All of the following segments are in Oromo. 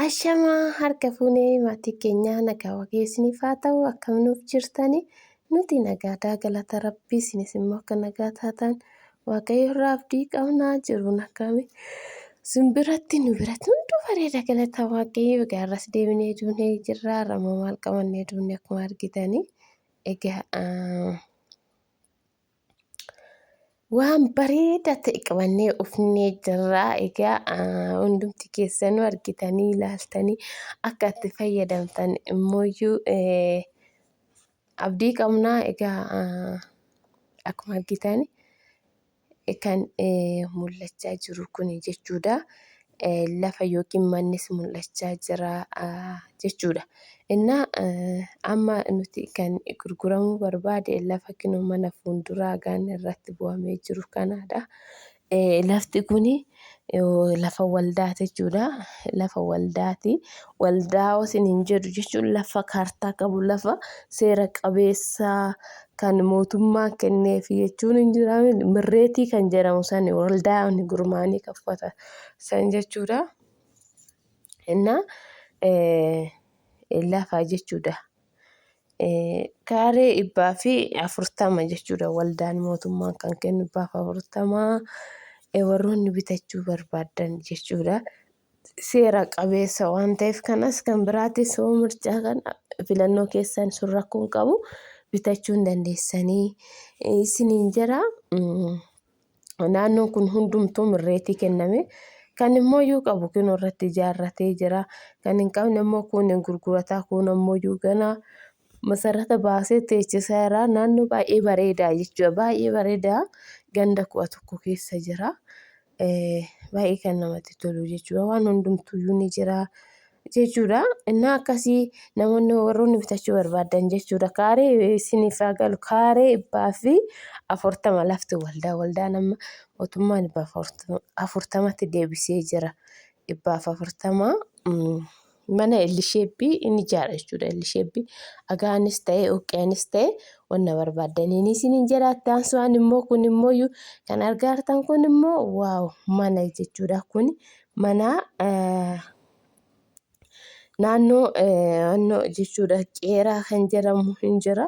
Ashamaa harka fuunee maatii keenyaa nagaa waaqayyo isiniif haa ta'u akkam nuuf jirtani nuti nagaadhaa galata rabbii isinis immoo akka nagaa taatan waaqayyo irraa abdii qabnaa jiruun akkami isin biratti nu biratti hunduu bareeda galata waaqayyo egaa irras deebinee duunee jirra har'ammoo maal qabannee duune akkuma argitanii egaa Waan bareedaa ta'e qabannee dhufnee jirra. Egaa hundumti keessanuu argitanii ilaaltanii akka itti fayyadamtan immooyyuu abdii qabna. Egaa akkuma argitan kan mul'achaa jiru kun jechuudha. Lafa yookiin mannis mul'achaa jira jechuudha. Innaa amma nuti kan gurguramuu barbaade lafa kinoo mana fuulduraa gaanni irratti bu'amee jiru kanadha. Lafti kun lafa waldaati jechuudha. Lafa waldaati. Waldaa isiniin jedhu jechuun lafa kaartaa qabu lafa seera qabeessa kan mootummaan kenneefi jechuun hin jira mirreetii kan jedhamu san waldaa gurmaa'anii kan uffatan san jechuudha. Innaa lafa jechuudha. Kaaree 140 jechuudha waldaan mootummaan kan kennu 140 warroonni bitachuu barbaadan jechuudha. Seera qabeessa waan ta'eef kanas kan biraatis hoo mircaa kan filannoo keessan sun rakkoo hin qabu bitachuu hin dandeessanii isiniin jira. Naannoon kun hundumtuu mirreetii kenname. Kan immoo iyyuu qabu kinoo irratti ijaarratee jira. Kan hin qabne immoo kun hin gurgurataa kun ammoo iyyuu ganaa masarata baasee teechisaa jira. Naannoo baay'ee bareedaa jechuudha. Baay'ee bareedaa ganda 11 keessa jira. Baay'ee kan namatti tolu jechuudha. Waan hundumtuyyuu ni jira jechuudha. Innaa akkasii namoonni warroonni bitachuu barbaadan jechuudha. Kaaree isiniif haa galu. Kaaree 140 lafti waldaa waldaan amma mootummaan 140tti deebisee jira. 140 mana Ellisheebbii inni ijaara jechuudha. Ellisheebbii dhagaanis ta'e dhoqqeenis ta'e wanna barbaaddaniin isiniin jedha. Itti aansuudhaan immoo kun immoo kan argaa jirtan kun immoo waaw mana jechuudha. Kun mana naannoo naannoo jechuudha. Qeeraa kan jedhamu hin jira.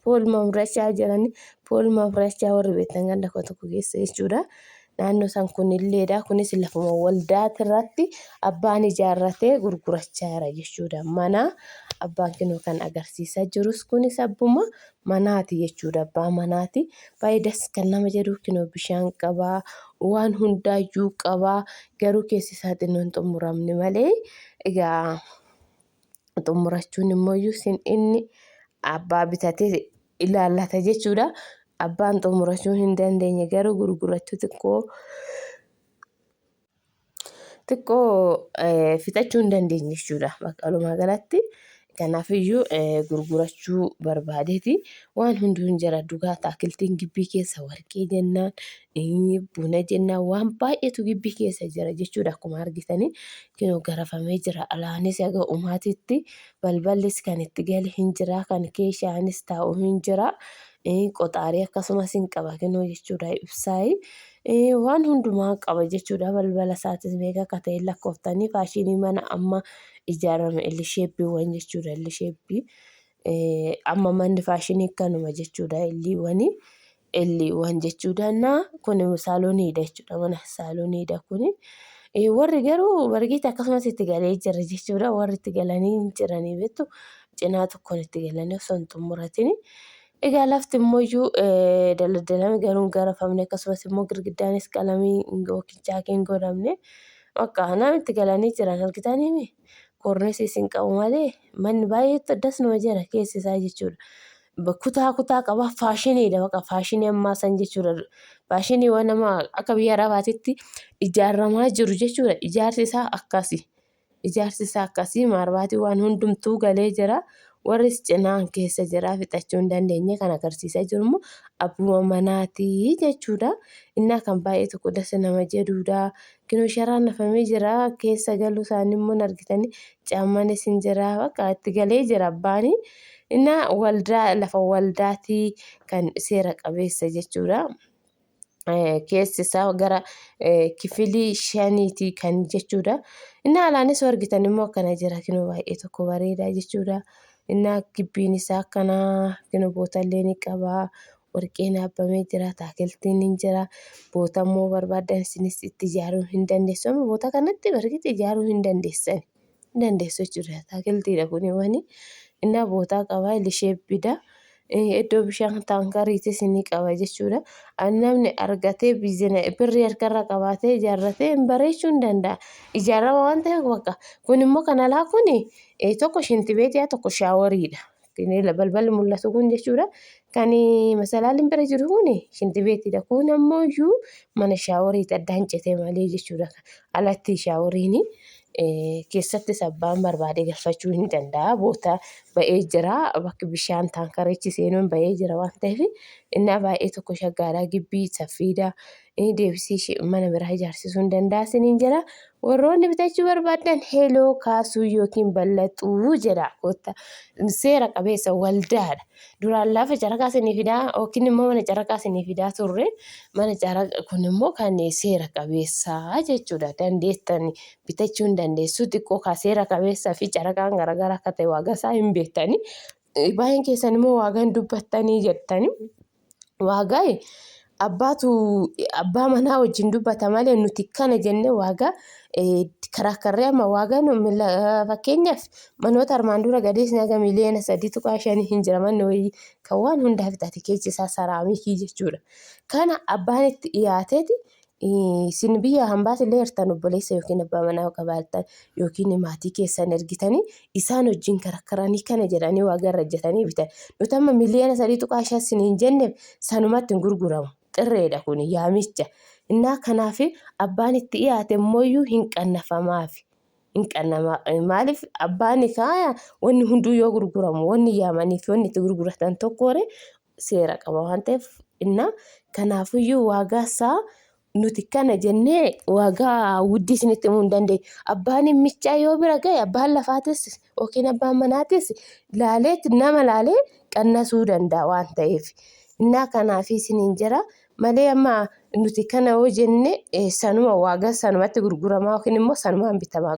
Pool Mamrachaa jedhani. Pool Mamrachaa warri beektan ganda koo tokko keessa jechuudha. Naannoo san kunilleedha. Kunis lafuma waldaati irratti abbaan ijaarratee gurgurachaa jira jechuudha. Mana abbaan kinoo kan agarsiisaa jirus kunis abbuma manaati jechuudha. Abbaa manaati. Baay'ee das kan nama jedhu kinoo bishaan qabaa waan hundaayyuu qabaa garuu keessi isaa xinnoo hin xumuramne malee egaa xumurachuun immoo isin inni abbaa bitatee ilaallata jechuudha. Abbaan xumurachuu hin dandeenye garuu gurgurachuu xiqqoo xiqqoo fixachuu hin dandeenye jechuudha. Walumaa galatti kanaafiyyuu gurgurachuu barbaadeeti. Waan hunduu hin jira dhugaa ataakiltiin gibbii keessa warqee jennaan buna jennaan waan baay'eetu gibbii keessa jira jechuudha akkuma argitanii kinoo garafamee jira alaanis haga umaatitti balballis kan itti gale hin jira kan keeshaanis taa'u hin jira qoxaarii akkasumas hin qaba kinoo jechuudha ibsaayi waan hundumaa qaba jechuudha balbala isaatis meeqa akka ta'e lakkooftanii faashinii mana amma ijaarame illisheebbiiwwan jechuudha illisheebbii amma manni faashinii kanuma jechuudha illiiwwanii illiiwwan jechuudha na kun saalooniidha jechuudha mana saalooniidha kuni warri garuu bargiiti akkasumas itti galee jira jechuudha warri itti galanii hin jiranii beektu cinaa tokkoon itti galanii osoo hin xumuratini. Egaa lafti immoo iyyuu daldalame garuu hin garafamne akkasumas immoo girgiddaanis qalamii yookiin chaakii hin godhamne bakka namni itti galanii jiran argitanii koorneesii isin qabu malee manni baay'ee das nama jedha keessi isaa jechuudha. Kutaa kutaa qaba faashiniidha baqa faashinii ammaa san jechuudha. Faashiniiwwan nama akka biyya arabaatitti ijaaramaa jiru jechuudha. Ijaarsi isaa akkasi. Ijaarsi isaa akkasii maarbaatii waan hundumtuu galee jira. Warris cinaan keessa jira fixachuu hin dandeenye kan agarsiisaa jiru immoo abbuma manaati jechuudha. Innaa kan baay'ee tokko dasa nama jedhuudha. Kinoo sharaan nafamee jira keessa galuu isaanii immoo hin argitanii caammanis hin jira bakka itti galee jira abbaani. Innaa waldaa lafa waldaatii kan seera qabeessa jechuudha. Keessi isaa gara kifilii shaniiti kan jechuudha. Inni alaanis yoo argitan immoo akkana jira kinoo baay'ee tokko bareedaa jechuudha. Inni gibbiin isaa akkana kinoo bootallee ni qaba. Warqeen haabbamee jira. Taakiltiin ni jira. Boota immoo barbaaddan isinis itti ijaaruu hin dandeessu. Amma boota kanatti bargite ijaaruu hin dandeessan. Hin dandeessu jechuudha. Taakiltiidha kuni wani. Innaa bootaa qaba. Lisheebbida. Iddoo bishaan taankariitis ni qaba jechuudha. Namni argatee birrii harkarra qabaatee ijaarratee hin bareechuu hin danda'a. Ijaarama waan ta'eef bakka kun immoo kan alaa kuni tokko shintibeetiyaa tokko shaaworiidha. Balballi mul'atu kun jechuudha. Kan masalaalin bira jiru kun shintibeetiidha. Kun ammoo iyyuu mana shaaworiiti addaan citee malee jechuudha. Alatti shaaworiin keessattis abbaan barbaade galfachuu hin danda'a. Boota ba'ee jira. Bakki bishaan taankarichi seenuun ba'ee jira waan ta'eef innaa baay'ee tokko shaggaadha. Gibbii saffiidha. Deebisee mana biraa ijaarsisuu hin danda'a isiniin jedha. Warroonni bitachuu barbaaddan heloo kaasuu yookiin ballaxuu jedha. Kotta seera qabeessa waldaadha. Duraan lafa caraqaa isinii fidaa yookiin immoo mana caraqaa isinii fidaa turre. Mana caraqa kun immoo kan seera qabeessaa jechuudha. Dandeettan bitachuu hin dandeessu. Xiqqoo kaa seera qabeessaa fi caraqaan garaagaraa akka ta'e waagaa isaa hin beektani. Baay'een keessan immoo waagaan dubbattanii jettani. Waagaa abbaatu abbaa manaa wajjin dubbata malee nuti kana jennee waagaa karaa karree amma waagaa fakkeenyaaf manoota armaan dura gadiis haga miliyoona 3.5 hin jira manni wayii kan waan hundaa fixate keessi isaa saraamikii jechuudha. Kana abbaan itti dhiyaateeti isin biyya hambaas illee jirtan obboleessa yookiin abbaa manaa qabaattan yookiin maatii keessan ergitanii isaan wajjin karakkaranii kana jedhanii waa garra hojjetanii bitan. Nuti amma miliyoona 3.5 isiniin jenneef sanumatti hin gurguramu. Xirreedha kun yaamicha. Innaa kanaaf abbaan itti dhiyaate immoo hin qannafamaaf. Hin qannama. Maaliif abbaan isaa wanni hunduu yoo gurguramu wanni yaamanii fi wanni itti gurguratan tokkoore seera qaba waan ta'eef innaa kanaafiyyuu waagaa isaa nuti kana jennee waagaa wuddii isinitti himuu hin dandeenyu. Abbaan himmichaa yoo bira gahe abbaan lafaatis yookiin abbaan manaatis laaleetti nama laalee qannasuu danda'a waan ta'eef. Innaa kanaaf isiniin jira malee amma nuti kana yoo jenne sanuma waagaa sanumatti gurguramaa yookiin immoo sanumaan bitamaa.